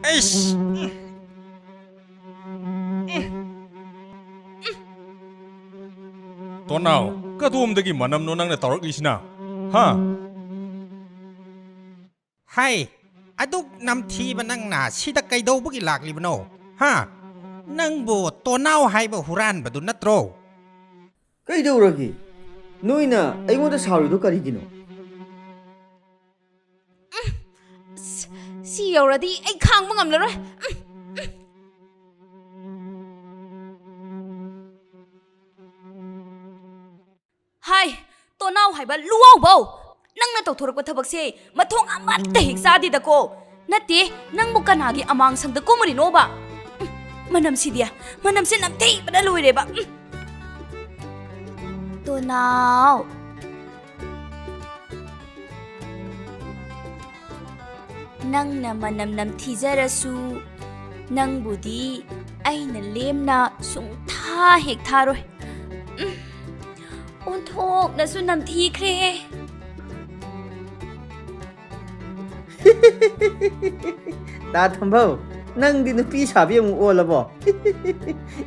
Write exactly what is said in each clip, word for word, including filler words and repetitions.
ꯑꯩꯁ! ꯇꯣꯅꯥꯎ, ꯀꯗꯣꯝꯗꯒꯤ ꯃꯅꯝꯅꯣ ꯅꯪꯅ ꯇꯧꯔꯛꯂꯤꯁꯤꯅ? ꯍꯥ? ꯍꯥꯏ, ꯑꯗꯨꯛ ꯅꯝꯊꯤꯕ ꯅꯪꯅ ꯁꯤꯗ ꯀꯩꯗꯧꯕꯒꯤ ꯂꯥꯛꯂꯤꯕꯅꯣ? ꯍꯥ? ꯅꯪꯕꯨ ꯇꯣꯅꯥꯎ ꯍꯥꯏꯕ ꯍꯨꯔꯥꯟꯕꯗꯨ ꯅꯠꯇ꯭ꯔꯣ? ꯀꯩꯗꯧꯔꯒꯦ? ꯅꯣꯏꯅ ꯑꯩꯉꯣꯟꯗ ꯁꯥꯎꯔꯤꯗꯣ ꯀꯔꯤꯒꯤꯅꯣ? ꯑꯁ, ꯁꯤ ꯌꯧꯔꯗꯤ ꯑꯩ ꯈꯥꯡꯕ ꯉꯝꯂꯔꯣꯏ꯫ ꯍꯥꯏ, ꯇꯣꯅꯥꯎ ꯍꯥꯏꯕ ꯂꯨꯋꯥꯎꯕꯧ! ꯅꯪꯅ ꯇꯧꯊꯣꯔꯛꯄ ꯊꯕꯛꯁꯦ ꯃꯊꯣꯡ ꯑꯃꯠꯇ ꯍꯦꯛ ꯆꯥꯗꯦꯗꯀꯣ꯫ ꯅꯠꯇꯦ, ꯅꯪꯕꯨ ꯀꯅꯥꯒꯤ ꯑꯃꯥꯡꯁꯪꯗ ꯀꯨꯝꯃꯨꯔꯤꯅꯣꯕ? ꯎꯝ, ꯃꯅꯝꯁꯤꯗꯤ, ꯃꯅꯝꯁꯦ ꯅꯝꯊꯤꯕꯅ ꯂꯣꯏꯔꯦꯕ꯫ ꯎꯝ꯫ ꯇꯣꯅꯥꯎ꯫ ꯅꯪꯅ ꯃꯅꯝ ꯅꯝꯊꯤꯖꯔꯁꯨ, ꯅꯪꯕꯨꯗꯤ ꯑꯩꯅ ꯂꯦꯝꯅ ꯁꯨꯡꯊꯥ ꯍꯦꯛ ꯊꯥꯔꯣꯏ꯫ ꯎꯝ, ꯑꯣꯟꯊꯣꯛꯅꯁꯨ ꯅꯝꯊꯤꯈ꯭ꯔꯦ꯫ ꯇꯥ ꯊꯝꯕꯧ, ꯅꯪꯗꯤ ꯅꯨꯄꯤ ꯁꯥꯕꯤ ꯑꯃꯨꯛ ꯑꯣꯜꯂꯕꯣ?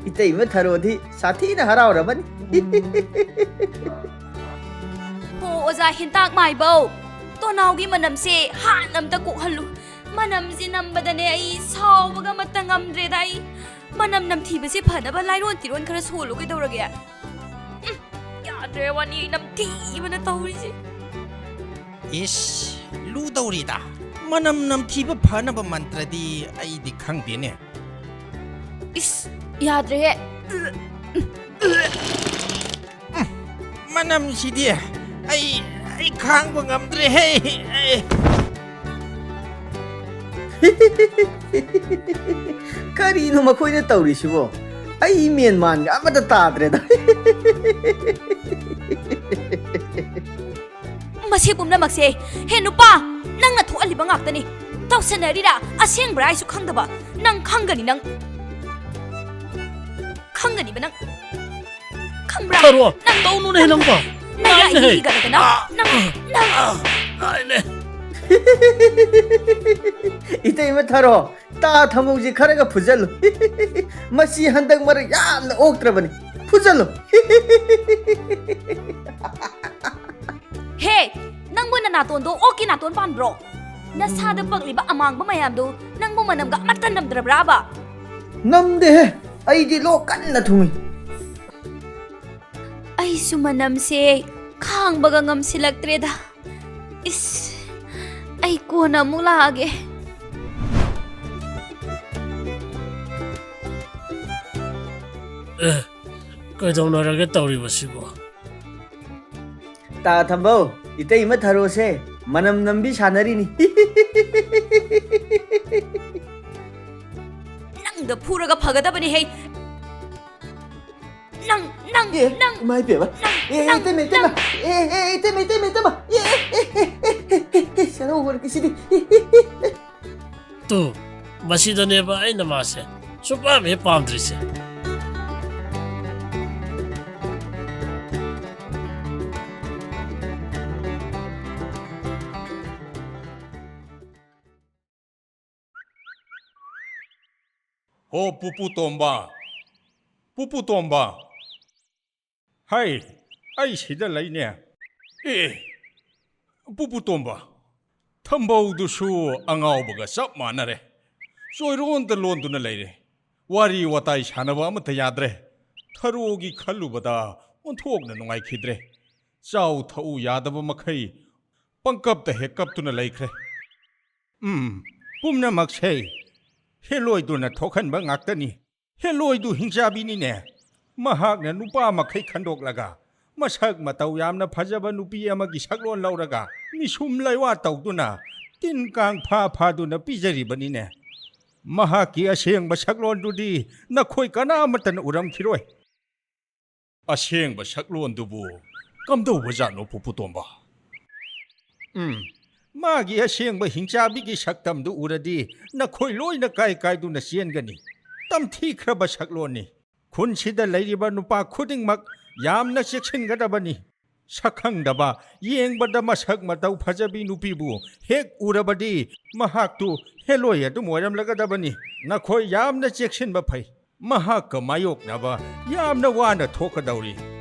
ꯏꯇꯩꯃ ꯊꯔꯣꯗꯤ ꯁꯥꯊꯤꯅ ꯍꯔꯥꯎꯔꯕꯅꯤ꯫ ꯍꯣ, ꯑꯣꯖꯥ ꯍꯦꯟꯇꯥꯛ ꯃꯥꯏꯕꯧ, ꯇꯣꯅꯥꯎꯒꯤ ꯃꯅꯝꯁꯦ ꯍꯥꯟꯅ ꯑꯝꯇ ꯀꯣꯛꯍꯜꯂꯨ꯫ ꯃꯅꯝꯁꯦ ꯅꯝꯕꯗꯅꯦ ꯑꯩ ꯁꯥꯎꯕꯒ ꯑꯃꯠꯇ ꯉꯝꯗ꯭ꯔꯦꯗ꯫ ꯑꯩ ꯃꯅꯝ ꯅꯝꯊꯤꯕꯁꯦ ꯐꯅꯕ ꯂꯥꯏꯔꯣꯟ ꯇꯤꯔꯣꯟ ꯈꯔ ꯁꯣꯜꯂꯨ ꯀꯩꯗꯧꯔꯒꯦ? ꯎꯝ, ꯌꯥꯗ꯭ꯔꯦ, ꯋꯥꯅꯤ ꯅꯝꯊꯤꯕꯅ ꯇꯧꯔꯤꯁꯦ꯫ ꯏꯁ, ꯂꯨꯗꯧꯔꯤꯗ꯫ ꯃꯅꯝ ꯅꯝꯊꯤꯕ ꯐꯅꯕ ꯃꯟꯇ꯭ꯔꯗꯤ ꯑꯩꯗꯤ ꯈꯪꯗꯦꯅꯦ꯫ ꯏꯁ, ꯌꯥꯗ꯭ꯔꯦꯍꯦ꯫ ꯃꯅꯝꯁꯤꯗꯤ ꯑꯩ, ꯑꯩ ꯈꯥꯡꯕ ꯉꯝꯗ꯭ꯔꯦꯍꯦ꯫ ꯑꯩ ꯀꯔꯤꯅꯣ ꯃꯈꯣꯏꯅ ꯇꯧꯔꯤꯁꯤꯕꯣ? ꯑꯩ ꯃꯦꯟ ꯃꯥꯟꯒ ꯑꯃꯠꯇ ꯇꯥꯗ꯭ꯔꯦꯗ꯫ ꯃꯁꯤ ꯄꯨꯝꯅꯃꯛꯁꯦ, ꯍꯦ ꯅꯨꯄꯥ, ꯅꯪꯅ ꯊꯣꯛꯍꯜꯂꯤꯕ ꯉꯥꯛꯇꯅꯤ꯫ ꯇꯧꯁꯟꯅꯔꯤꯔꯥ, ꯑꯁꯦꯡꯕ꯭ꯔꯥ ꯍꯥꯏꯁꯨ ꯈꯪꯗꯕ꯫ ꯅꯪ ꯈꯪꯒꯅꯤ, ꯅꯪ ꯈꯪꯒꯅꯤꯕ, ꯅꯪ ꯈꯪꯕ꯭ꯔꯥ? ꯊꯔꯣ, ꯅꯪ ꯇꯧꯅꯨꯅꯦ ꯅꯪꯕꯣ꯫ ꯅꯪ ꯅꯥꯏꯅꯦ꯫ ꯑꯩꯒꯤ ꯀꯩꯅꯣꯗꯅ? ꯑꯥ, ꯅꯪ, ꯅꯪ ꯑꯥ, ꯅꯥꯏꯅꯦ꯫ ꯏꯇꯩꯃ ꯊꯔꯣ, ꯇꯥ ꯊꯝꯕꯧꯁꯤ ꯈꯔꯒ ꯐꯨꯖꯜꯂꯨ꯫ ꯃꯁꯤ ꯍꯟꯗꯛ ꯃꯔꯛ ꯌꯥꯝꯅ ꯑꯣꯛꯇ꯭ꯔꯕꯅꯤ꯫ ꯐꯨꯖꯜꯂꯨ꯫ ꯍꯦ, ꯅꯪꯕꯨ ꯅꯅꯥꯇꯣꯟꯗꯣ ꯑꯣꯛꯀꯤ ꯅꯥꯇꯣꯟ ꯄꯥꯟꯕ꯭ꯔꯣ? ꯅꯁꯥꯗ ꯄꯛꯂꯤꯕ ꯑꯃꯥꯡꯕ ꯃꯌꯥꯝꯗꯨ ꯅꯪꯕꯨ ꯃꯅꯝꯒ ꯑꯃꯠꯇ ꯅꯝꯗ꯭ꯔꯕ꯭ꯔꯥꯕ? ꯅꯝꯗꯦꯍꯦ, ꯑꯩꯗꯤ ꯂꯣꯛ ꯀꯟꯅ ꯊꯨꯡꯉꯤ꯫ ꯑꯩꯁꯨ ꯃꯅꯝꯁꯦ ꯈꯥꯡꯕꯒ ꯉꯝꯁꯤꯜꯂꯛꯇ꯭ꯔꯦꯗ꯫ ꯏꯁ, ꯑꯩ ꯀꯣꯟꯅ ꯑꯃꯨꯛ ꯂꯥꯛꯑꯒꯦ꯫ ꯑꯦ, ꯀꯩꯗꯧꯅꯔꯒꯦ ꯇꯧꯔꯤꯕꯁꯤꯕꯣ? ꯇꯥ ꯊꯝꯕꯧ, ꯏꯇꯩꯃ ꯊꯔꯣꯁꯦ ꯃꯅꯝ ꯅꯝꯕꯤ ꯁꯥꯟꯅꯔꯤꯅꯤ꯫ ꯅꯪꯗ ꯐꯨꯔꯒ ꯐꯒꯗꯕꯅꯤ ꯍꯦ꯫ ꯅꯪ, ꯅꯪ, ꯑꯦ, ꯅꯪ, ꯏꯃꯥ ꯏꯕꯦꯝꯃ꯫ ꯅꯪ, ꯑꯦ, ꯅꯪ, ꯏꯇꯩꯃ, ꯏꯇꯩꯃ꯫ ꯅꯪ꯫ ꯑꯦ, ꯑꯦ, ꯏꯇꯩꯃ, ꯏꯇꯩꯃ, ꯏꯇꯩꯃ꯫ ꯑꯦ, ꯑꯦ, ꯑꯦ, ꯁꯦꯔꯧ ꯍꯣꯔꯛꯀꯤꯁꯤꯗꯤ꯫ ꯇꯨ, ꯃꯁꯤꯗꯅꯦꯕ ꯑꯩꯅ ꯃꯥꯁꯦ ꯁꯨꯛꯄꯥꯝ ꯍꯦꯛ ꯄꯥꯝꯗ꯭ꯔꯤꯁꯦ꯫ ꯍꯣ, ꯄꯨꯄꯨ ꯇꯣꯝꯕ, ꯄꯨꯄꯨ ꯇꯣꯝꯕ꯫ ꯍꯩ, ꯑꯩ ꯁꯤꯗ ꯂꯩꯅꯦ꯫ ꯑꯦ, ꯄꯨꯄꯨ ꯇꯣꯝꯕ, ꯊꯝꯕꯧꯗꯨꯁꯨ ꯑꯉꯥꯎꯕꯒ ꯆꯞ ꯃꯥꯟꯅꯔꯦ꯫ ꯆꯣꯏꯔꯣꯟꯗ ꯂꯣꯟꯗꯨꯅ ꯂꯩꯔꯦ꯫ ꯋꯥꯔꯤ ꯋꯥꯇꯥꯏ ꯁꯥꯟꯅꯕ ꯑꯃꯠꯇ ꯌꯥꯗ꯭ꯔꯦ꯫ ꯊꯔꯣꯒꯤ ꯈꯜꯂꯨꯕꯗ ꯑꯣꯟꯊꯣꯛꯅ ꯅꯨꯡꯉꯥꯏꯈꯤꯗ꯭ꯔꯦ꯫ ꯆꯥꯎ ꯊꯛꯎ ꯌꯥꯗꯕ ꯃꯈꯩ ꯄꯪꯀꯞꯇ ꯍꯦꯛ ꯀꯞꯇꯨꯅ ꯂꯩꯈ꯭ꯔꯦ꯫ ꯎꯝ, ꯄꯨꯝꯅꯃꯛꯁꯦ ꯍꯦꯂꯣꯏꯗꯨꯅ ꯊꯣꯛꯍꯟꯕ ꯉꯥꯛꯇꯅꯤ꯫ ꯍꯦꯂꯣꯏꯗꯨ ꯍꯤꯡꯆꯥꯕꯤꯅꯤꯅꯦ꯫ ꯃꯍꯥꯛꯅ ꯅꯨꯄꯥ ꯃꯈꯩ ꯈꯟꯗꯣꯛꯂꯒ, ꯃꯁꯛ ꯃꯇꯧ ꯌꯥꯝꯅ ꯐꯖꯕ ꯅꯨꯄꯤ ꯑꯃꯒꯤ ꯁꯛꯂꯣꯟ ꯂꯧꯔꯒ, ꯃꯤꯁꯨꯝ ꯂꯩꯋꯥ ꯇꯧꯗꯨꯅ, ꯇꯤꯟ ꯀꯥꯡ ꯐꯥ ꯐꯥꯗꯨꯅ ꯄꯤꯖꯔꯤꯕꯅꯤꯅꯦ꯫ ꯃꯍꯥꯛꯀꯤ ꯑꯁꯦꯡꯕ ꯁꯛꯂꯣꯟꯗꯨꯗꯤ ꯅꯈꯣꯏ ꯀꯅꯥꯃꯠꯇꯅ ꯎꯔꯝꯈꯤꯔꯣꯏ꯫ ꯑꯁꯦꯡꯕ ꯁꯛꯂꯣꯟꯗꯨꯕꯨ ꯀꯝꯗꯧꯕꯖꯥꯠꯅꯣ, ꯄꯨꯄꯨ ꯇꯣꯝꯕ? ꯎꯝ, ꯃꯥꯒꯤ ꯑꯁꯦꯡꯕ ꯍꯤꯡꯆꯥꯕꯤꯒꯤ ꯁꯛꯇꯝꯗꯨ ꯎꯔꯗꯤ ꯅꯈꯣꯏ ꯂꯣꯏꯅ ꯀꯥꯏ ꯀꯥꯏꯗꯨꯅ ꯆꯦꯟꯒꯅꯤ꯫ ꯇꯝꯊꯤꯈ꯭ꯔꯕ ꯁꯛꯂꯣꯟꯅꯤ꯫ ꯈꯨꯟꯁꯤꯗ ꯂꯩꯔꯤꯕ ꯅꯨꯄꯥ ꯈꯨꯗꯤꯡꯃꯛ ꯌꯥꯝꯅ ꯆꯦꯛꯁꯤꯟꯒꯗꯕꯅꯤ꯫ ꯁꯛꯈꯪꯗꯕ, ꯌꯦꯡꯕꯗ ꯃꯁꯛ ꯃꯇꯧ ꯐꯖꯕꯤ ꯅꯨꯄꯤꯕꯨ ꯍꯦꯛ ꯎꯔꯕꯗꯤ ꯃꯍꯥꯛꯇꯨ ꯍꯦꯂꯣꯏ ꯑꯗꯨꯝ ꯑꯣꯏꯔꯝꯂꯒꯗꯕꯅꯤ꯫ ꯅꯈꯣꯏ ꯌꯥꯝꯅ ꯆꯦꯛꯁꯤꯟꯕ ꯐꯩ꯫ ꯃꯍꯥꯛꯀ ꯃꯥꯌꯣꯛꯅꯕ ꯌꯥꯝꯅ ꯋꯥꯅ ꯊꯣꯛꯀꯗꯧꯔꯤ꯫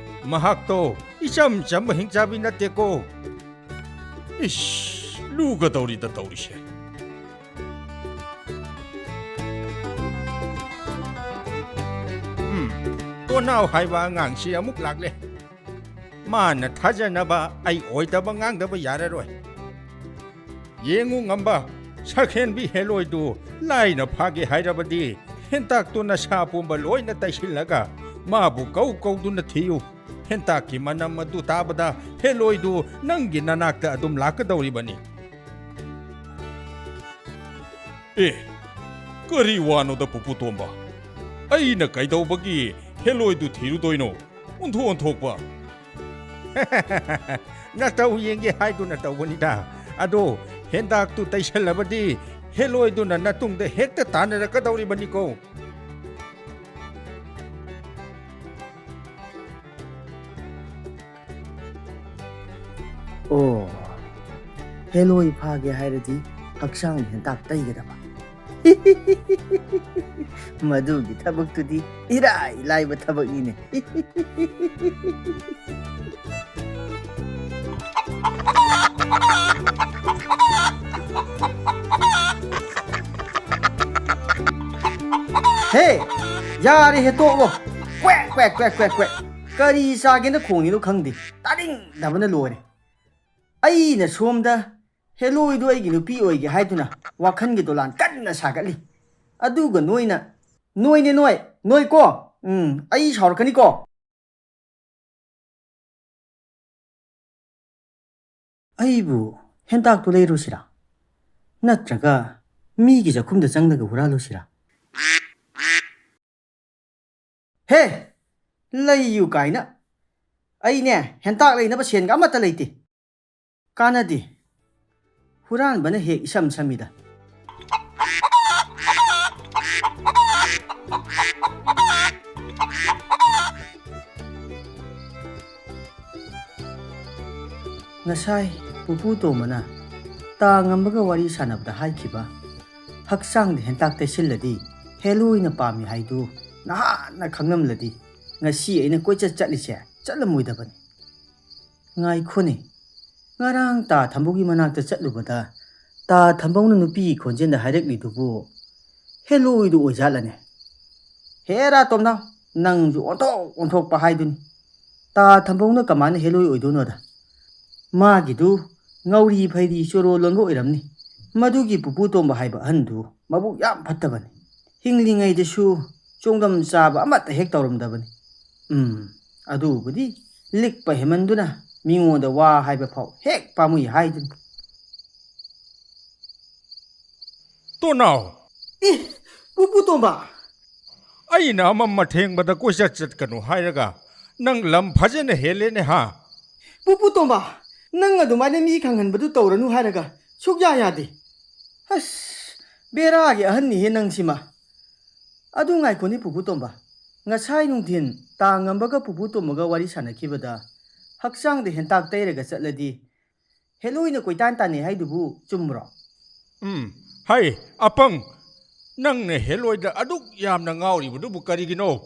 ꯃꯍꯥꯛꯇꯣ ꯏꯆꯝ ꯆꯝꯕ ꯍꯤꯡꯆꯥꯕꯤ ꯅꯠꯇꯦꯀꯣ꯫ ꯏꯁ, ꯂꯨꯒꯗꯧꯔꯤꯗ ꯇꯧꯔꯤꯁꯦ꯫ ꯎꯝ, ꯇꯣꯅꯥꯎ ꯍꯥꯏꯕ ꯑꯉꯥꯡꯁꯤ ꯑꯃꯨꯛ ꯂꯥꯛꯂꯦ꯫ ꯃꯥꯅ ꯊꯥꯖꯅꯕ ꯑꯩ ꯑꯣꯏꯗꯕ ꯉꯥꯡꯗꯕ ꯌꯥꯔꯔꯣꯏ꯫ ꯌꯦꯡꯉꯨ ꯉꯝꯕ, ꯁꯛꯍꯦꯟꯕꯤ ꯍꯦꯂꯣꯏꯗꯨ ꯂꯥꯏꯅ ꯐꯥꯒꯦ ꯍꯥꯏꯔꯕꯗꯤ ꯍꯦꯟꯇꯥꯛꯇꯨ ꯅꯁꯥ ꯄꯨꯝꯕ ꯂꯣꯏꯅ ꯇꯩꯁꯤꯜꯂꯒ ꯃꯥꯕꯨ ꯀꯧ ꯀꯧꯗꯨꯅ ꯊꯤꯌꯨ꯫ ꯍꯦꯟꯇꯥꯛꯀꯤ ꯃꯅꯝ ꯑꯗꯨ ꯇꯥꯕꯗ ꯍꯦꯂꯣꯏꯗꯨ ꯅꯪꯒꯤ ꯅꯅꯥꯛꯇ ꯑꯗꯨꯝ ꯂꯥꯛꯀꯗꯧꯔꯤꯕꯅꯤ꯫ ꯑꯦ, ꯀꯔꯤ ꯋꯥꯅꯣꯗ ꯄꯨꯄꯨ ꯇꯣꯝꯕ? ꯑꯩꯅ ꯀꯩꯗꯧꯕꯒꯤ ꯍꯦꯂꯣꯏꯗꯨ ꯊꯤꯔꯨꯗꯣꯏꯅꯣ? ꯑꯣꯟꯊꯣꯛ ꯑꯣꯟꯊꯣꯛꯄ꯫ ꯅꯇꯧ ꯌꯦꯡꯒꯦ ꯍꯥꯏꯗꯨꯅ ꯇꯧꯕꯅꯤꯗ꯫ ꯑꯗꯣ ꯍꯦꯟꯗꯥꯛꯇꯨ ꯇꯩꯁꯜꯂꯕꯗꯤ ꯍꯦꯂꯣꯏꯗꯨꯅ ꯅꯇꯨꯡꯗ ꯍꯦꯛꯇ ꯇꯥꯟꯅꯔꯛꯀꯗꯧꯔꯤꯕꯅꯤꯀꯣ꯫ ꯑꯣ, ꯍꯦꯂꯣꯏ ꯐꯥꯒꯦ ꯍꯥꯏꯔꯗꯤ ꯍꯛꯆꯥꯡ ꯍꯦꯟꯇꯥꯛ ꯇꯩꯒꯗꯕ꯫ ꯃꯗꯨꯒꯤ ꯊꯕꯛꯇꯨꯗꯤ ꯏꯔꯥꯏ ꯂꯥꯏꯕ ꯊꯕꯛꯅꯤꯅꯦ꯫ ꯍꯦ, ꯌꯥꯔꯦ ꯍꯦ, ꯇꯣꯛꯂꯣ꯫ ꯀ꯭ꯋꯦꯛ, ꯀ꯭ꯋꯦꯛ, ꯀ꯭ꯋꯦꯛ, ꯀ꯭ꯋꯦꯛ, ꯀ꯭ꯋꯦꯛ꯫ ꯀꯔꯤ ꯆꯥꯒꯦꯅ ꯈꯣꯡꯉꯤꯅꯣ ꯈꯪꯗꯦ꯫ ꯇꯥꯅꯤꯡꯗꯕꯅ ꯂꯣꯏꯔꯦ꯫ ꯑꯩꯅ ꯁꯣꯝꯗ ꯍꯦꯂꯣꯏꯗꯨ ꯑꯩꯒꯤ ꯅꯨꯄꯤ ꯑꯣꯏꯒꯦ ꯍꯥꯏꯗꯨꯅ ꯋꯥꯈꯜꯒꯤ ꯗꯣꯂꯥꯟ ꯀꯟꯅ ꯁꯥꯒꯠꯂꯤ꯫ ꯑꯗꯨꯒ ꯅꯣꯏꯅ, ꯅꯣꯏꯅꯦ ꯅꯣꯏ, ꯅꯣꯏ ꯀꯣ꯫ ꯎꯝ, ꯑꯩ ꯁꯥꯎꯔꯛꯀꯅꯤꯀꯣ꯫ ꯑꯩꯕꯨ ꯍꯦꯟꯇꯥꯛꯇꯨ ꯂꯩꯔꯨꯁꯤꯔꯥ? ꯅꯠꯇ꯭ꯔꯒ ꯃꯤꯒꯤ ꯆꯥꯛꯈꯨꯝꯗ ꯆꯪꯂꯒ ꯍꯨꯔꯥꯜꯂꯨꯁꯤꯔꯥ? ꯍꯦ! ꯂꯩꯌꯨ ꯀꯥꯏꯅ! ꯑꯩꯅꯦ, ꯍꯦꯟꯇꯥꯛ ꯂꯩꯅꯕ ꯁꯦꯟꯒ ꯑꯃꯠꯇ ꯂꯩꯇꯦ꯫ ꯀꯥꯟꯅꯗꯦ꯫ ꯍꯨꯔꯥꯟꯕꯅ ꯍꯦꯛ ꯏꯁꯝ ꯁꯝꯃꯤꯗ꯫ ꯉꯁꯥꯏ ꯄꯨꯄꯨ ꯇꯣꯝꯕꯅ ꯇꯥ ꯉꯝꯕꯒ ꯋꯥꯔꯤ ꯁꯥꯟꯅꯕꯗ ꯍꯥꯏꯈꯤꯕ, "ꯍꯛꯆꯥꯡꯗ ꯍꯦꯟꯇꯥꯛ ꯇꯩꯁꯤꯜꯂꯗꯤ ꯍꯦꯂꯣꯏꯅ ꯄꯥꯝꯃꯤ" ꯍꯥꯏꯗꯨ ꯅꯍꯥꯟꯅ ꯈꯪꯂꯝꯂꯗꯤ, ꯉꯁꯤ ꯑꯩꯅ ꯀꯣꯏꯆꯠ ꯆꯠꯂꯤꯁꯦ ꯆꯠꯂꯝꯃꯣꯏꯗꯕꯅꯤ꯫ ꯉꯥꯏꯈꯣꯅꯦ, ꯉꯔꯥꯡ ꯇꯥ ꯊꯝꯕꯧꯒꯤ ꯃꯅꯥꯛꯇ ꯆꯠꯂꯨꯕꯗ ꯇꯥ ꯊꯝꯕꯧꯅ ꯅꯨꯄꯤꯒꯤ ꯈꯣꯟꯖꯦꯜꯗ ꯍꯥꯏꯔꯛꯂꯤꯗꯨꯕꯨ ꯍꯦꯂꯣꯏꯗꯨ ꯑꯣꯏꯖꯥꯠꯂꯅꯦ? ꯍꯦꯔꯥ ꯇꯣꯝꯅꯥꯎ, ꯅꯪꯁꯨ ꯑꯣꯟꯊꯣꯛ ꯑꯣꯟꯊꯣꯛꯄ ꯍꯥꯏꯗꯨꯅꯤ꯫ ꯇꯥ ꯊꯝꯕꯧꯅ ꯀꯃꯥꯏꯅ ꯍꯦꯂꯣꯏ ꯑꯣꯏꯗꯣꯏꯅꯣꯗ? ꯃꯥꯒꯤꯗꯨ ꯉꯥꯎꯔꯤ ꯐꯩꯔꯤ ꯆꯣꯔꯣ ꯂꯣꯟꯕ ꯑꯣꯏꯔꯝꯅꯤ꯫ ꯃꯗꯨꯒꯤ ꯄꯨꯄꯨ ꯇꯣꯝꯕ ꯍꯥꯏꯕ ꯑꯍꯟꯗꯨ ꯃꯕꯨꯛ ꯌꯥꯝ ꯐꯠꯇꯕꯅꯤ꯫ ꯍꯤꯡꯂꯤꯉꯩꯗꯁꯨ ꯆꯣꯡꯗꯝ ꯆꯥꯕ ꯑꯃꯠꯇ ꯍꯦꯛ ꯇꯧꯔꯝꯗꯕꯅꯤ꯫ ꯎꯝ, ꯑꯗꯨꯕꯨꯗꯤ ꯂꯤꯛꯄ ꯍꯦꯃꯟꯗꯨꯅ ꯃꯤꯉꯣꯟꯗ ꯋꯥ ꯍꯥꯏꯕ ꯐꯥꯎ ꯍꯦꯛ ꯄꯥꯝꯃꯨꯏ ꯍꯥꯏꯗꯨꯅꯤ꯫ ꯇꯣꯅꯥꯎ! ꯑꯦ, ꯄꯨꯄꯨ ꯇꯣꯝꯕ! ꯑꯩꯅ ꯑꯃꯝ ꯑꯊꯦꯡꯕꯗ ꯀꯣꯏꯆꯠ ꯆꯠꯀꯅꯨ ꯍꯥꯏꯔꯒ ꯅꯪ ꯂꯝ ꯐꯖꯅ ꯍꯦꯜꯂꯦꯅꯦ ꯍꯥ? ꯄꯨꯄꯨ ꯇꯣꯝꯕ, ꯅꯪ ꯑꯗꯨꯃꯥꯏꯅ ꯃꯤ ꯈꯪꯍꯟꯕꯗꯨ ꯇꯧꯔꯅꯨ ꯍꯥꯏꯔꯒ ꯁꯨꯛꯌꯥ ꯌꯥꯗꯦ꯫ ꯑꯁ, ꯕꯦꯔꯥꯒꯤ ꯑꯍꯟꯅꯤꯍꯦ ꯅꯪꯁꯤꯃ꯫ ꯑꯗꯨ ꯉꯥꯏꯈꯣꯅꯦ ꯄꯨꯄꯨ ꯇꯣꯝꯕ, ꯉꯁꯥꯏ ꯅꯨꯡꯊꯤꯟ ꯇꯥ ꯉꯝꯕꯒ ꯄꯨꯄꯨ ꯇꯣꯝꯕꯒ ꯋꯥꯔꯤ ꯁꯥꯟꯅꯈꯤꯕꯗ ꯍꯛꯆꯥꯡꯗ ꯍꯦꯟꯇꯥꯛ ꯇꯩꯔꯒ ꯆꯠꯂꯗꯤ ꯍꯦꯂꯣꯏꯅ ꯀꯣꯏꯇꯥꯟ ꯇꯥꯟꯅꯩ ꯍꯥꯏꯗꯨꯕꯨ ꯆꯨꯝꯕ꯭ꯔꯣ? ꯎꯝ, ꯍꯩ, ꯑꯄꯪ, ꯅꯪꯅ ꯍꯦꯂꯣꯏꯗ ꯑꯗꯨꯛ ꯌꯥꯝꯅ ꯉꯥꯎꯔꯤꯕꯗꯨꯕꯨ ꯀꯔꯤꯒꯤꯅꯣ?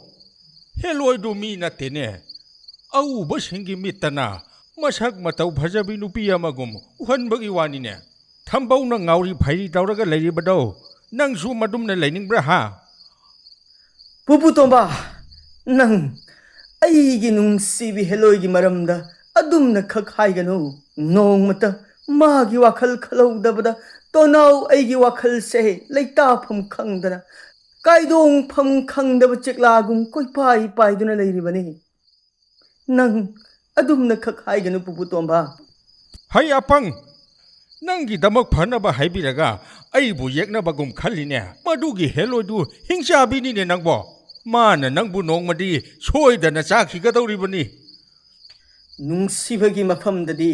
ꯍꯦꯂꯣꯏꯗꯨ ꯃꯤ ꯅꯠꯇꯦꯅꯦ꯫ ꯑꯎꯕꯁꯤꯡꯒꯤ ꯃꯤꯠꯇꯅ ꯃꯁꯛ ꯃꯇꯧ ꯐꯖꯕꯤ ꯅꯨꯄꯤ ꯑꯃꯒꯨꯝ ꯎꯍꯟꯕꯒꯤ ꯋꯥꯅꯤꯅꯦ꯫ ꯊꯝꯕꯧꯅ ꯉꯥꯎꯔꯤ ꯐꯩꯔꯤ ꯇꯧꯔꯒ ꯂꯩꯔꯤꯕꯗꯣ ꯅꯪꯁꯨ ꯃꯗꯨꯝꯅ ꯂꯩꯅꯤꯡꯕ꯭ꯔꯥ ꯍꯥ? ꯄꯨꯄꯨ ꯇꯣꯝꯕ, ꯅꯪ ꯑꯩꯒꯤ ꯅꯨꯡꯁꯤꯕꯤ ꯍꯦꯂꯣꯏꯒꯤ ꯃꯔꯝꯗ ꯑꯗꯨꯝꯅ ꯈꯛ ꯍꯥꯏꯒꯅꯨ꯫ ꯅꯣꯡꯃꯇ ꯃꯥꯒꯤ ꯋꯥꯈꯜ ꯈꯜꯍꯧꯗꯕꯗ ꯇꯣꯅꯥꯎ ꯑꯩꯒꯤ ꯋꯥꯈꯜꯁꯦ ꯂꯩꯇꯥꯐꯝ ꯈꯪꯗꯅ, ꯀꯥꯏꯗꯣꯡꯐꯝ ꯈꯪꯗꯕ ꯆꯦꯛꯂꯥꯒꯨꯝ ꯀꯣꯏꯄꯥꯏ ꯄꯥꯏꯗꯨꯅ ꯂꯩꯔꯤꯕꯅꯤ꯫ ꯅꯪ ꯑꯗꯨꯝꯅ ꯈꯛ ꯍꯥꯏꯒꯅꯨ ꯄꯨꯄꯨ ꯇꯣꯝꯕ꯫ ꯍꯩ ꯑꯄꯪ, ꯅꯪꯒꯤꯗꯃꯛ ꯐꯅꯕ ꯍꯥꯏꯕꯤꯔꯒ ꯑꯩꯕꯨ ꯌꯦꯛꯅꯕꯒꯨꯝ ꯈꯜꯂꯤꯅꯦ꯫ ꯃꯗꯨꯒꯤ ꯍꯦꯂꯣꯏꯗꯨ ꯍꯤꯡꯆꯥꯕꯤꯅꯤꯅꯦ ꯅꯪꯕꯣ꯫ ꯃꯥꯅ ꯅꯪꯕꯨ ꯅꯣꯡꯃꯗꯤ ꯁꯣꯏꯗꯅ ꯆꯥꯈꯤꯒꯗꯧꯔꯤꯕꯅꯤ꯫ ꯅꯨꯡꯁꯤꯕꯒꯤ ꯃꯐꯝꯗꯗꯤ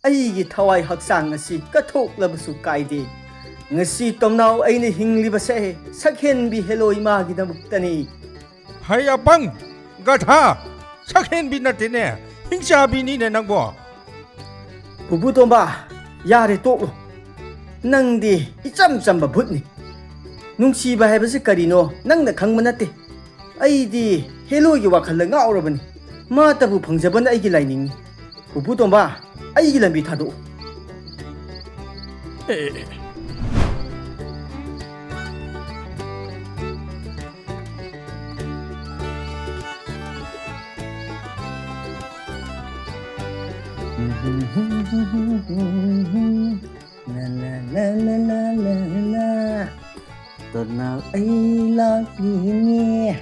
ꯑꯩꯒꯤ ꯊꯋꯥꯏ ꯍꯛꯆꯥꯡ ꯑꯁꯤ ꯀꯠꯊꯣꯛꯂꯕꯁꯨ ꯀꯥꯏꯗꯦ꯫ ꯉꯁꯤ ꯇꯣꯝꯅꯥꯎ ꯑꯩꯅ ꯍꯤꯡꯂꯤꯕꯁꯦ ꯁꯛꯍꯦꯟꯕꯤ ꯍꯦꯂꯣꯏ ꯃꯥꯒꯤꯗꯃꯛꯇꯅꯤ꯫ ꯍꯩ ꯑꯄꯪ! ꯒꯙꯥ! ꯁꯛꯍꯦꯟꯕꯤ ꯅꯠꯇꯦꯅꯦ, ꯍꯤꯡꯆꯥꯕꯤꯅꯤꯅꯦ ꯅꯪꯕꯣ꯫ ꯄꯨꯄꯨ ꯇꯣꯝꯕ, ꯌꯥꯔꯦ, ꯇꯣꯛꯂꯣ꯫ ꯅꯪꯗꯤ ꯏꯆꯝ ꯆꯝꯕ ꯚꯨꯠꯅꯤ꯫ ꯅꯨꯡꯁꯤꯕ ꯍꯥꯏꯕꯁꯤ ꯀꯔꯤꯅꯣ ꯅꯪꯅ ꯈꯪꯕ ꯅꯠꯇꯦ꯫ ꯑꯩꯗꯤ ꯍꯦꯂꯣꯏꯒꯤ ꯋꯥꯈꯜꯗ ꯉꯥꯎꯔꯕꯅꯤ꯫ ꯃꯥꯇꯕꯨ ꯐꯪꯖꯕꯅ ꯑꯩꯒꯤ ꯂꯥꯏꯅꯤꯡꯅꯤ꯫ ꯄꯨꯄꯨ ꯇꯣꯝꯕ, ꯑꯩꯒꯤ ꯂꯝꯕꯤ ꯊꯥꯗꯣꯛꯎ꯫ ꯑꯦ, ꯑꯦ, ꯑꯦ꯫ ꯇꯣꯝꯅꯥꯎ ꯑꯩ ꯂꯥꯛꯂꯤꯅꯦ,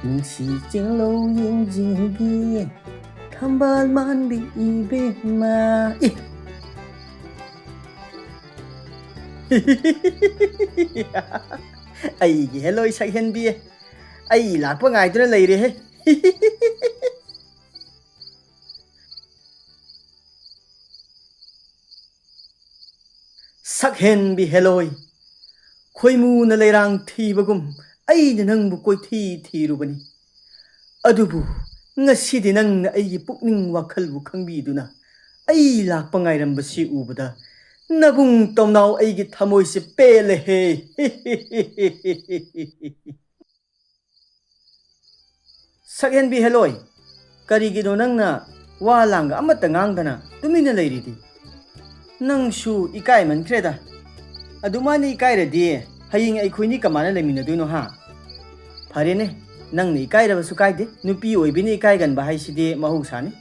ꯅꯨꯡꯁꯤ ꯆꯤꯡꯂꯧ ꯌꯦꯡꯖꯒꯦ, ꯊꯝꯕꯥꯜ ꯃꯥꯟꯕꯤ ꯏꯕꯦꯝꯃ꯫ ꯏ! ꯑꯩꯒꯤ ꯍꯦꯂꯣꯏ ꯁꯛꯍꯦꯟꯕꯤ, ꯑꯩ ꯂꯥꯛꯄ ꯉꯥꯏꯗꯨꯅ ꯂꯩꯔꯦꯍꯦ꯫ ꯁꯛꯍꯦꯟꯕꯤ ꯍꯦꯂꯣꯏ, ꯈꯣꯏꯃꯨꯅ ꯂꯩꯔꯥꯡ ꯊꯤꯕꯒꯨꯝ ꯑꯩꯅ ꯅꯪꯕꯨ ꯀꯣꯏꯊꯤ ꯊꯤꯔꯨꯕꯅꯤ꯫ ꯑꯗꯨꯕꯨ ꯉꯁꯤꯗꯤ ꯅꯪꯅ ꯑꯩꯒꯤ ꯄꯨꯛꯅꯤꯡ ꯋꯥꯈꯜꯕꯨ ꯈꯪꯕꯤꯗꯨꯅ ꯑꯩ ꯂꯥꯛꯄ ꯉꯥꯏꯔꯝꯕꯁꯤ ꯎꯕꯗ ꯅꯕꯨꯡ ꯇꯣꯝꯅꯥꯎ ꯑꯩꯒꯤ ꯊꯃꯣꯏꯁꯦ ꯄꯦꯜꯂꯦꯍꯦ꯫ ꯁꯛꯍꯦꯟꯕꯤ ꯍꯦꯂꯣꯏ, ꯀꯔꯤꯒꯤꯅꯣ ꯅꯪꯅ ꯋꯥ ꯂꯥꯡꯒ ꯑꯃꯠꯇ ꯉꯥꯡꯗꯅ ꯇꯨꯃꯤꯟꯅ ꯂꯩꯔꯤꯗꯤ? ꯅꯪꯁꯨ ꯏꯀꯥꯏꯃꯟꯈ꯭ꯔꯦꯗ꯫ ꯑꯗꯨꯃꯥꯏꯅ ꯏꯀꯥꯏꯔꯗꯤ ꯍꯌꯦꯡ ꯑꯩꯈꯣꯏꯅꯤ ꯀꯃꯥꯏꯅ ꯂꯩꯃꯤꯟꯅꯗꯣꯏꯅꯣ, ꯍꯥ? ꯐꯔꯦꯅꯦ, ꯅꯪꯅ ꯏꯀꯥꯏꯔꯕꯁꯨ ꯀꯥꯏꯗꯦ, ꯅꯨꯄꯤ ꯑꯣꯏꯕꯤꯅ ꯏꯀꯥꯏꯒꯟꯕ ꯍꯥꯏꯁꯤꯗꯤ ꯃꯍꯧꯁꯥꯅꯤ꯫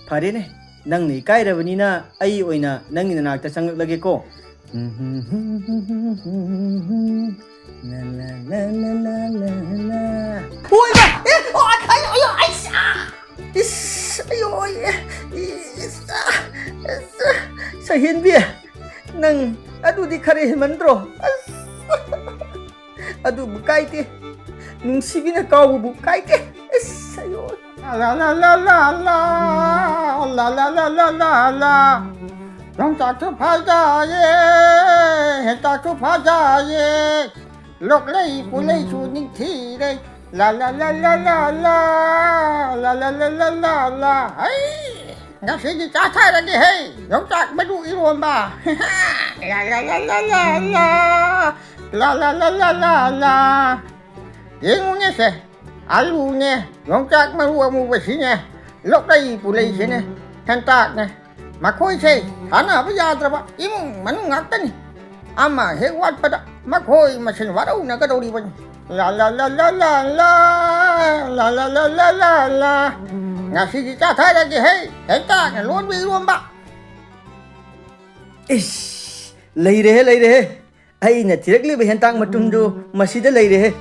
ꯐꯔꯦꯅꯦ, ꯅꯪꯅ ꯏꯀꯥꯏꯔꯕꯅꯤꯅ ꯑꯩ ꯑꯣꯏꯅ ꯅꯪꯒꯤ ꯅꯅꯥꯛꯇ ꯆꯪꯂꯛꯂꯒꯦꯀꯣ꯫ ꯍꯣꯏꯕ! ꯑꯦ, ꯑꯣ, ꯑꯩ, ꯑꯩ, ꯑꯩ, ꯑꯩ, ꯏꯁ, ꯑꯌꯣ, ꯑꯩ, ꯏꯁ, ꯏꯁ, ꯁꯛꯍꯦꯟꯕꯤ, ꯅꯪ ꯑꯗꯨꯗꯤ ꯈꯔ ꯍꯦꯟꯃꯟꯗ꯭ꯔꯣ? ꯑꯁ, ꯑꯗꯨꯕꯨ ꯀꯥꯏꯗꯦ, ꯅꯨꯡꯁꯤꯕꯤꯅ ꯀꯥꯎꯕꯕꯨ ꯀꯥꯏꯗꯦ꯫ ꯑꯁ, ꯑꯌꯣ꯫ ꯂꯥ ꯂꯥ ꯂꯥ ꯂꯥ ꯂꯥ, ꯂꯥ ꯂꯥ ꯂꯥ ꯂꯥ ꯂꯥ ꯂꯥ꯫ ꯌꯣꯡꯆꯥꯛꯁꯨ ꯐꯖꯩꯌꯦ, ꯍꯦꯟꯇꯥꯛꯁꯨ ꯐꯖꯩꯌꯦ, ꯂꯣꯛꯂꯩ ꯄꯨꯂꯩꯁꯨ ꯅꯤꯡꯊꯤꯔꯩ꯫ ꯂꯥ ꯂꯥ ꯂꯥ ꯂꯥ ꯂꯥ ꯂꯥ, ꯂꯥ ꯂꯥ ꯂꯥ ꯂꯥ ꯂꯥ ꯂꯥ꯫ ꯍꯩ, ꯉꯁꯤꯗꯤ ꯆꯥꯊꯔꯒꯦ ꯍꯦ, ꯌꯣꯡꯆꯥꯛ ꯃꯔꯨ ꯏꯔꯣꯝꯕ꯫ ꯂꯥ ꯂꯥ ꯂꯥ ꯂꯥ ꯂꯥ ꯂꯥ, ꯂꯥ ꯂꯥ ꯂꯥ ꯂꯥ ꯂꯥ ꯂꯥ꯫ ꯌꯦꯡꯉꯨꯅꯦꯁꯦ, ꯑꯂꯨꯅꯦ, ꯌꯣꯡꯆꯥꯛ ꯃꯔꯨ ꯑꯃꯨꯕꯁꯤꯅꯦ, ꯂꯣꯛꯂꯩ ꯄꯨꯂꯩꯁꯤꯅꯦ, ꯍꯦꯟꯇꯥꯛꯅꯦ꯫ ꯃꯈꯣꯏꯁꯦ ꯊꯥꯅꯕ ꯌꯥꯗ꯭ꯔꯕ ꯏꯃꯨꯡ ꯃꯅꯨꯡ ꯉꯥꯛꯇꯅꯤ꯫ ꯑꯃ ꯍꯦꯛ ꯋꯥꯠꯄꯗ ꯃꯈꯣꯏ ꯃꯁꯦꯟ ꯋꯥꯔꯧꯅꯒꯗꯧꯔꯤꯕꯅꯤ꯫ ꯂꯥ ꯂꯥ ꯂꯥ ꯂꯥ ꯂꯥ ꯂꯥ, ꯂꯥ ꯂꯥ ꯂꯥ ꯂꯥ ꯂꯥ ꯂꯥ꯫ ꯉꯁꯤꯗꯤ ꯆꯥꯊꯔꯒꯦ ꯍꯦ, ꯍꯦꯟꯇꯥꯛꯅ ꯂꯣꯟꯕ ꯏꯔꯣꯝꯕ꯫ ꯏꯁ, ꯂꯩꯔꯦꯍꯦ, ꯂꯩꯔꯦꯍꯦ꯫ ꯑꯩꯅ ꯊꯤꯔꯛꯂꯤꯕ ꯍꯦꯟꯇꯥꯛ ꯃꯇꯨꯝꯗꯨ ꯃꯁꯤꯗ ꯂꯩꯔꯦꯍꯦ꯫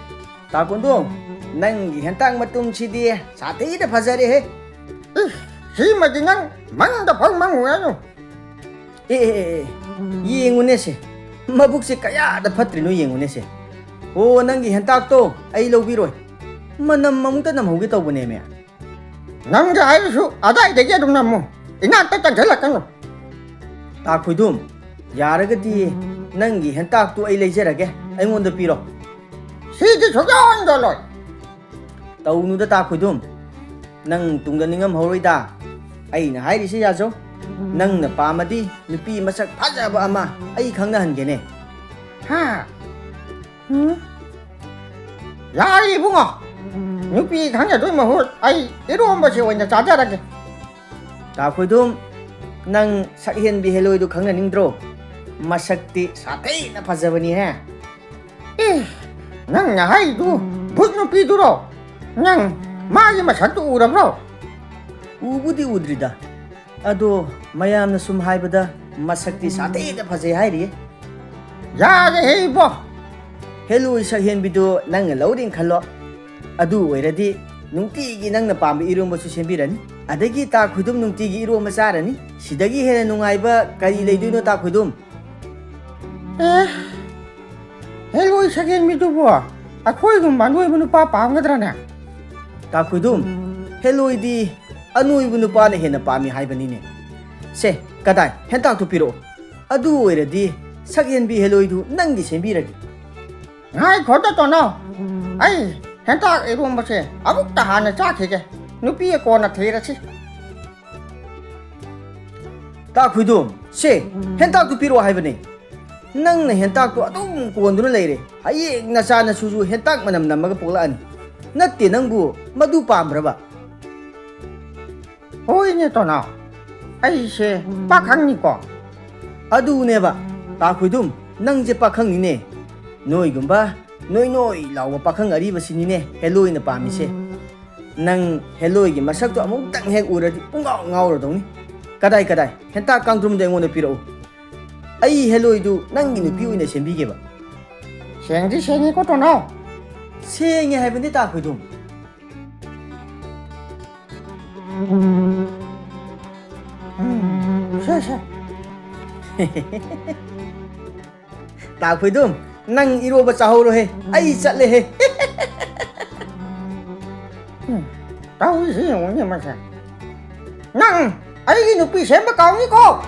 ꯇꯥ ꯈꯣꯏꯗꯣꯝ, ꯅꯪꯒꯤ ꯍꯦꯟꯇꯥꯛ ꯃꯇꯨꯝꯁꯤꯗꯤ ꯁꯥꯊꯤꯅ ꯐꯖꯔꯦꯍꯦ꯫ ꯏꯁ, ꯁꯤꯃꯗꯤ ꯅꯪ ꯃꯪꯗ ꯐꯥꯎ ꯃꯪꯉꯨꯔꯅꯨ꯫ ꯑꯦ, ꯑꯦ, ꯑꯦ, ꯑꯦ, ꯌꯦꯡꯉꯨꯅꯦꯁꯦ, ꯃꯕꯨꯛꯁꯦ ꯀꯌꯥꯗ ꯐꯠꯇ꯭ꯔꯤꯅꯣ ꯌꯦꯡꯉꯨꯅꯦꯁꯦ꯫ ꯑꯣ, ꯅꯪꯒꯤ ꯍꯦꯟꯇꯥꯛꯇꯣ ꯑꯩ ꯂꯧꯕꯤꯔꯣꯏ, ꯃꯅꯝ ꯑꯃꯨꯛꯇ ꯅꯝꯍꯧꯒꯦ ꯇꯧꯕꯅꯦꯃꯦ꯫ ꯅꯪꯒꯤ ꯍꯥꯏꯔꯁꯨ ꯑꯗꯥꯏꯗꯒꯤ ꯑꯗꯨꯝ ꯅꯝꯃꯨ, ꯏꯅꯥꯛꯇ ꯆꯪꯁꯤꯜꯂꯛꯀꯅꯨ꯫ ꯇꯥ ꯈꯣꯏꯗꯨꯝ, ꯌꯥꯔꯒꯗꯤ ꯅꯪꯒꯤ ꯍꯦꯟꯇꯥꯛꯇꯨ ꯑꯩ ꯂꯩꯖꯔꯒꯦ, ꯑꯩꯉꯣꯟꯗ ꯄꯤꯔꯣ꯫ ꯁꯤꯗꯤ ꯁꯨꯛꯌꯣꯟ ꯌꯣꯜꯂꯣꯏ꯫ ꯇꯧꯅꯨꯗ ꯇꯥ ꯈꯣꯏꯗꯨꯝ, ꯅꯪ ꯇꯨꯡꯗ ꯅꯤꯡꯉꯝꯍꯧꯔꯣꯏꯗ꯫ ꯑꯩꯅ ꯍꯥꯏꯔꯤꯁꯦ ꯌꯥꯖꯧ, ꯅꯪꯅ ꯄꯥꯝꯃꯗꯤ ꯅꯨꯄꯤ ꯃꯁꯛ ꯐꯖꯕ ꯑꯃ ꯑꯩ ꯈꯪꯅꯍꯟꯒꯦꯅꯦ꯫ ꯍꯥ? ꯎꯝ? ꯌꯥꯔꯦ ꯏꯕꯨꯡꯉꯣ, ꯅꯨꯄꯤ ꯈꯪꯅꯗꯣꯏ ꯃꯍꯨꯠ ꯑꯩ ꯏꯔꯣꯝꯕꯁꯦ ꯑꯣꯏꯅ ꯆꯥꯖꯔꯒꯦ꯫ ꯇꯥ ꯈꯣꯏꯗꯨꯝ, ꯅꯪ ꯁꯛꯍꯦꯟꯕꯤ ꯍꯦꯂꯣꯏꯗꯨ ꯈꯪꯅꯅꯤꯡꯗ꯭ꯔꯣ? ꯃꯁꯛꯇꯤ ꯁꯥꯊꯤꯅ ꯐꯖꯕꯅꯤꯍꯦ꯫ ꯑꯦ, ꯅꯪꯅ ꯍꯥꯏꯗꯨ ꯚꯨꯠ ꯅꯨꯄꯤꯗꯨꯔꯣ? ꯅꯪ ꯃꯥꯒꯤ ꯃꯁꯛꯇꯨ ꯎꯔꯕ꯭ꯔꯣ? ꯎꯕꯨꯗꯤ ꯎꯗ꯭ꯔꯤꯗ, ꯑꯗꯣ ꯃꯌꯥꯝꯅ ꯁꯨꯝ ꯍꯥꯏꯕꯗ ꯃꯁꯛꯇꯤ ꯁꯥꯊꯤꯅ ꯐꯖꯩ ꯍꯥꯏꯔꯤꯌꯦ꯫ ꯌꯥꯔꯦꯍꯦ ꯏꯕꯣ! ꯍꯦꯂꯣꯏ ꯁꯛꯍꯦꯟꯕꯤꯗꯣ ꯅꯪꯅ ꯂꯧꯔꯦꯅ ꯈꯜꯂꯣ꯫ ꯑꯗꯨ ꯑꯣꯏꯔꯗꯤ ꯅꯨꯡꯇꯤꯒꯤ ꯅꯪꯅ ꯄꯥꯝꯕ ꯏꯔꯣꯝꯕꯁꯨ ꯁꯦꯝꯕꯤꯔꯅꯤ꯫ ꯑꯗꯒꯤ ꯇꯥ ꯈꯣꯏꯗꯨꯝ ꯅꯨꯡꯇꯤꯒꯤ ꯏꯔꯣꯝꯕ ꯆꯥꯔꯅꯤ꯫ ꯁꯤꯗꯒꯤ ꯍꯦꯟꯅ ꯅꯨꯡꯉꯥꯏꯕ ꯀꯔꯤ ꯂꯩꯗꯣꯏꯅꯣ ꯇꯥ ꯈꯣꯏꯗꯨꯝ? ꯑꯦ, ꯍꯦꯂꯣꯏ ꯁꯛꯍꯦꯟꯕꯤꯗꯨꯕꯨ ꯑꯩꯈꯣꯏꯒꯨꯝꯕ ꯑꯅꯣꯏꯕ ꯅꯨꯄꯥ ꯄꯥꯝꯒꯗ꯭ꯔꯅꯦ? ꯇꯥ ꯈꯣꯏꯗꯨꯝ, ꯍꯦꯂꯣꯏꯗꯤ ꯑꯅꯣꯏꯕ ꯅꯨꯄꯥꯅ ꯍꯦꯟꯅ ꯄꯥꯝꯃꯤ ꯍꯥꯏꯕꯅꯤꯅꯦ꯫ ꯁꯦ, ꯀꯗꯥꯏ, ꯍꯦꯟꯇꯥꯛꯇꯨ ꯄꯤꯔꯛꯑꯣ꯫ ꯑꯗꯨ ꯑꯣꯏꯔꯗꯤ ꯁꯛꯍꯦꯟꯕꯤ ꯍꯦꯂꯣꯏꯗꯨ ꯅꯪꯒꯤ ꯁꯦꯝꯕꯤꯔꯒꯦ꯫ ꯉꯥꯏꯈꯣꯗ ꯇꯣꯅꯥꯎ, ꯑꯩ ꯍꯦꯟꯇꯥꯛ ꯏꯔꯣꯝꯕꯁꯦ ꯑꯃꯨꯛꯇ ꯍꯥꯟꯅ ꯆꯥꯈꯤꯒꯦ, ꯅꯨꯄꯤ ꯀꯣꯟꯅ ꯊꯤꯔꯁꯤ꯫ ꯇꯥ ꯈꯣꯏꯗꯣꯝ, ꯁꯦ, ꯍꯦꯟꯇꯥꯛꯇꯨ ꯄꯤꯔꯛꯑꯣ ꯍꯥꯏꯕꯅꯦ꯫ ꯅꯪꯅ ꯍꯦꯟꯇꯥꯛꯇꯨ ꯑꯗꯨꯝ ꯀꯣꯟꯗꯨꯅ ꯂꯩꯔꯦ, ꯍꯌꯦꯡ ꯅꯆꯥ ꯅꯁꯨꯁꯨ ꯍꯦꯟꯇꯥꯛ ꯃꯅꯝ ꯅꯝꯃꯒ ꯄꯣꯛꯂꯛꯑꯅꯤ꯫ ꯅꯠꯇꯦ, ꯅꯪꯕꯨ ꯃꯗꯨ ꯄꯥꯝꯕ꯭ꯔꯕ? ꯍꯣꯏꯅꯦ ꯇꯣꯅꯥꯎ, ꯑꯩꯁꯦ ꯄꯥꯈꯪꯅꯤꯀꯣ꯫ ꯑꯗꯨꯅꯦꯕ, ꯇꯥ ꯈꯣꯏꯗꯨꯝ, ꯅꯪꯁꯦ ꯄꯥꯈꯪꯅꯤꯅꯦ꯫ ꯅꯣꯏꯒꯨꯝꯕ ꯅꯣꯏ ꯅꯣꯏ ꯂꯥꯎꯕ ꯄꯥꯈꯪ ꯑꯔꯤꯕꯁꯤꯅꯤꯅꯦ ꯍꯦꯂꯣꯏꯅ ꯄꯥꯝꯃꯤꯁꯦ꯫ ꯅꯪ ꯍꯦꯂꯣꯏꯒꯤ ꯃꯁꯛꯇꯣ ꯑꯃꯨꯛꯇꯪ ꯍꯦꯛ ꯎꯔꯗꯤ ꯄꯨꯡꯉꯥꯎ ꯉꯥꯎꯔꯗꯧꯅꯤ꯫ ꯀꯗꯥꯏ ꯀꯗꯥꯏ, ꯍꯦꯟꯇꯥꯛ ꯀꯥꯡꯗ꯭ꯔꯨꯝꯗꯣ ꯑꯩꯉꯣꯟꯗ ꯄꯤꯔꯛꯎ꯫ ꯑꯩ ꯍꯦꯂꯣꯏꯗꯨ ꯅꯪꯒꯤ ꯅꯨꯄꯤ ꯑꯣꯏꯅ ꯁꯦꯝꯕꯤꯒꯦꯕ꯫ ꯁꯦꯡꯗꯤ ꯁꯦꯡꯉꯤꯀꯣ ꯇꯣꯅꯥꯎ? ꯁꯦꯡꯉꯦ ꯍꯥꯏꯕꯅꯤ ꯇꯥ ꯈꯣꯏꯗꯨꯝ꯫ ꯎꯝ, ꯁꯦ, ꯁꯦ꯫ ꯇꯥ ꯈꯣꯏꯗꯨꯝ, ꯅꯪ ꯏꯔꯣꯕ ꯆꯥꯍꯧꯔꯣꯍꯦ, ꯑꯩ ꯆꯠꯂꯦꯍꯦ꯫ ꯎꯝ, ꯇꯧꯔꯤꯁꯤ ꯌꯦꯡꯉꯨꯅꯦ ꯃꯁꯦ꯫ ꯅꯪ ꯑꯩꯒꯤ ꯅꯨꯄꯤ ꯁꯦꯝꯕ ꯀꯥꯎꯅꯤꯀꯣ꯫